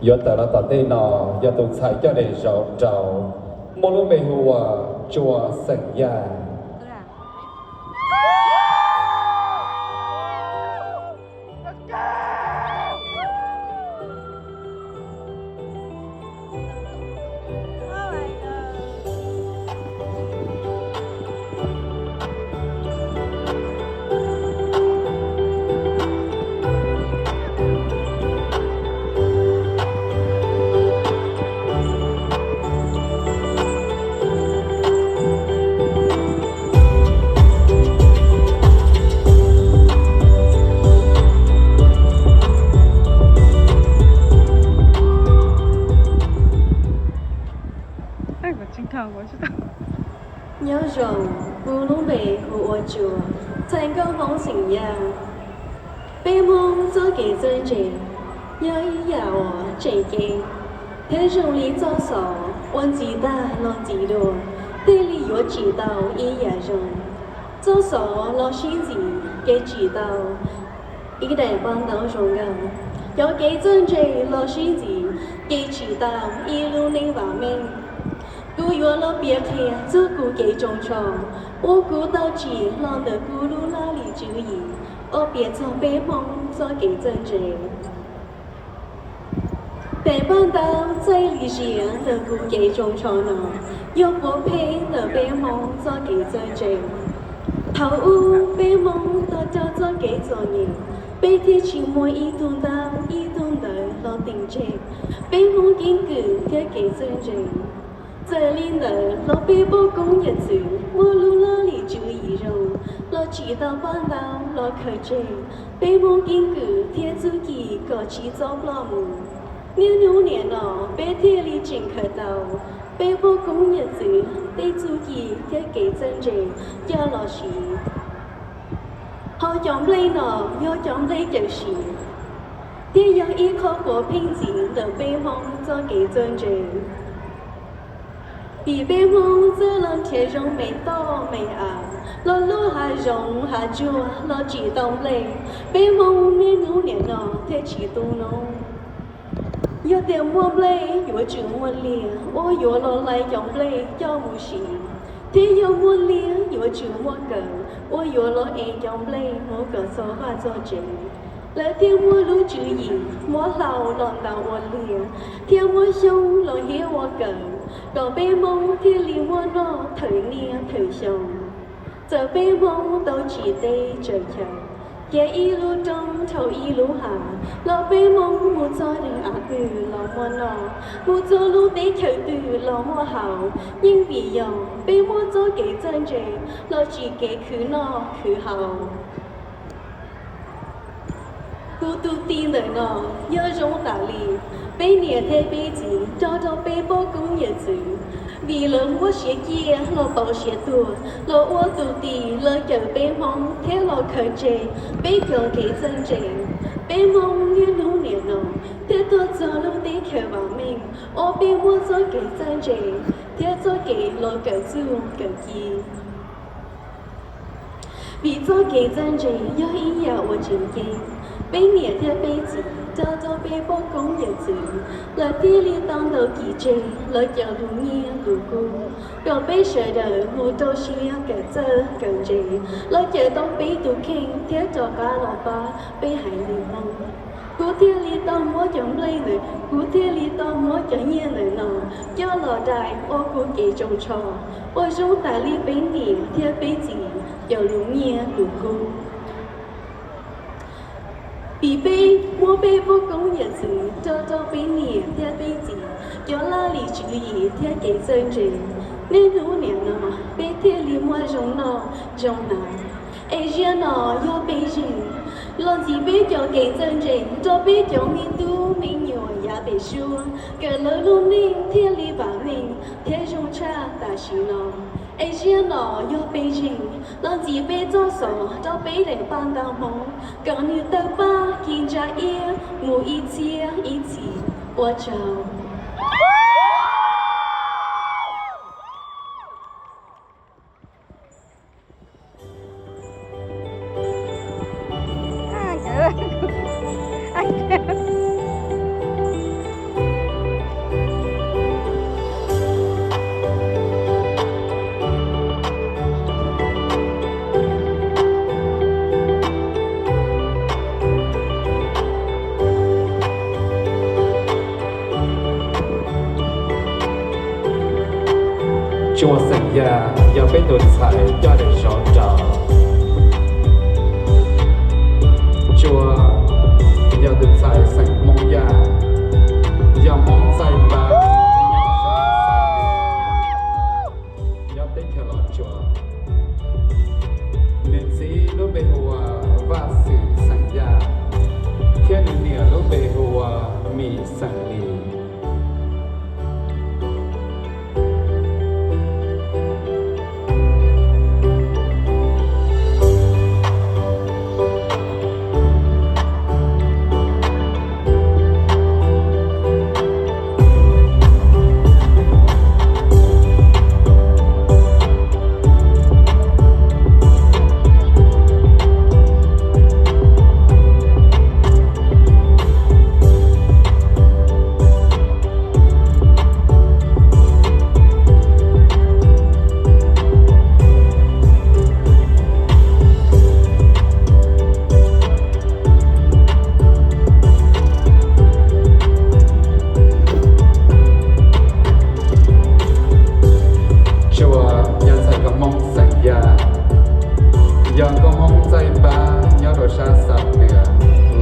Yuav tawm los tom ntej no yog tus ntxhais coj daim zauv rau, muaj lub npe hu ua Tsua xeem Yaj. Nyob zoo, kuv lub npe hu ua Tsua, txhais nkauj Hmoob xeem Yaj. Peb Hmoob txoj kev txawj ntse yog ib yam uas tseem ceeb, thiab zoo li txoj xov uas ntxiv tag los ntxiv dua, thiaj li yuav tsim tau ib yam zoo. Txoj xov los sib ntxiv, kev tsim tau ib daim paj ntaub zoo nkauj. Cov kev txawj ntse los sib ntxiv, kev tsim tau ib lub neej vam meej. Kuv yuav los piav qhia txog kuv kev tsoo tsho uas kuv tau tsim los ntawm kuv lub laj lim tswv yim uas piav txog peb Hmoob txoj kev txawj ntse. Daim paj ntaub txaij li zias ntawm kuv kev tsoo tsho no yog puav pheej ntawm peb Hmoob txoj kev txawj ntse. Thaum ub peb Hmoob tau raug txoj kev txom nyem, peb thiaj tsis muaj ib tug ntaub ib tug ntawv los teem tseg peb Hmoob keeb kwm thiab kev txawj ntse. Txawm li ntawd los peb poj koob yawm txwv muaj lub laj lim tswv yim zoo los tsim tau paj ntaub los khaws tseg peb Hmoob keeb kwm thiab txuj ci kom tsis txob ploj mus. Niaj hnub nim no peb thiaj li tseem khaws tau peb poj koob yawm txwv tej txuj ci thiab kev txawj ntse coj los siv. Hauv cov nplej no yog cov nplej cawm siv, thiab yog ib qho puav pheej ntxiv ntawm peb Hmoob txoj kev txawj ntse. Vim peb Hmoob txawj los nrhiav zoo me toj me av, los luaj hav zoov hav tsuag los tsim tau nplej, peb Hmoob niaj hnub nim no thiaj tsis tu noob. Yog tias muaj nplej yuav tsum muaj liaj uas yuav los hlais cov nplej coj mus siv, thiab yog muaj liaj yuav tsum muaj kawm uas yuav los ev cov nplej mus kom txog vaj txog tsev. Lawv thiaj muaj lub tswv yim muab hlau los ntaus ua liaj, thiab muab xyoob los hiab ua kawm, kom peb Hmoob thiaj li muaj noj thawm niaj thawm xyoo. Txawm peb Hmoob tau tsim teb tsaws chaw, khiav ib lub roob dhau ib lub hav, los peb Hmoob mus txog daim av twg los muaj noj, mus txog lub teb chaws twg los muaj haus, yeej vim yog peb muaj txoj kev txawj ntse los tsim kev khwv noj khwv haus. Kuv tus tij ntawm no yog zoo tas li peb niam thiab peb txiv nrog rau peb poj koob yawm txwv, vim lawv muab siav ciaj los pauv siav tuag los ua tus tij los cawm peb Hmoob thiab los khaws tseg peb cov kev txawj ntse. Peb Hmoob niaj hnub nim no thiaj tuaj txog lub teb chaws vam meej uas peb muaj txoj kev txawj ntse thiab txoj kev los kawm txuj kawm ci. Vim txoj kev txawj ntse yog ib yam uas tseem ceeb, peb niam thiab peb txiv nrog rau peb poj koob yawm txwv, lawv thiaj li tau ntaus cim tseg lawv cov lus nyiaj lus kub, kom peb sawv daws mus rau siab kawm txawj kawm ntse, los cawm tau peb tus kheej thiab rov qab los pab peb haiv neeg Hmoob. Kuv thiaj li tau muab cov nplej ntawd, kuv thiaj li tau muab cov nyiaj ntawm no coj los dai ua kuv kev tsoo tsho, ua zoo tas li peb niam thiab peb txiv cov lus nyiaj lus kub. Vim peb muab peb poj koob yawm txwv rau rau peb niam thiab peb txiv cov laj lim tswv yim thiab kev txawj ntse, niaj hnub nim no peb thiaj li muaj zoo noj zoo hnav. Es ziag no yog peb zeeg los ntxiv peb cov kev txawj ntse rau peb cov me tub me nyuam yav pem suab, kom lawv lub neej thiaj li vam meej thiab zoo tshaj tam sim no. Es ziag no yog peb zeeg los ntxiv peb txoj xov rau peb daim paj ntaub Hmoob, kom nws tawg paj ci ntsa iab mus ib txhiab ib txhis. Ua tsaug. Tsua xeem Yaj yog peb tus ntxhais coj daim zauv rau. Tsua yog tus ntxhais xeem Hmoob Yaj, yog Hmoob Txaij Npab, nyob teb chaws Los Tsuas. Nws txiv lub npe hu ua Vaj Xwm xeem Yaj, thiab nws niam lub npe hu ua Mim xeem Lis. Tsua yog ntxhais nkauj Hmoob xeem Yaj, yog nkauj Hmoob Txaij Npab nyob rau sab Xam Nuas,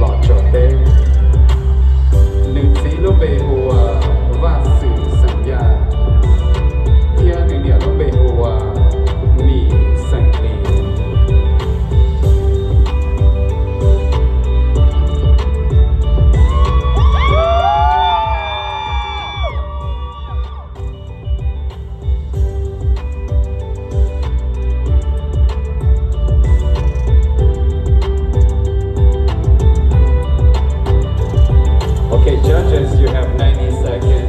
Los Tsuas teb. Nws txiv lub npe hu ua Vaj Xwm xeem Yaj, thiab nws niam lub npe hu ua Mim xeem Lis. Okay, judges, you have ninety seconds.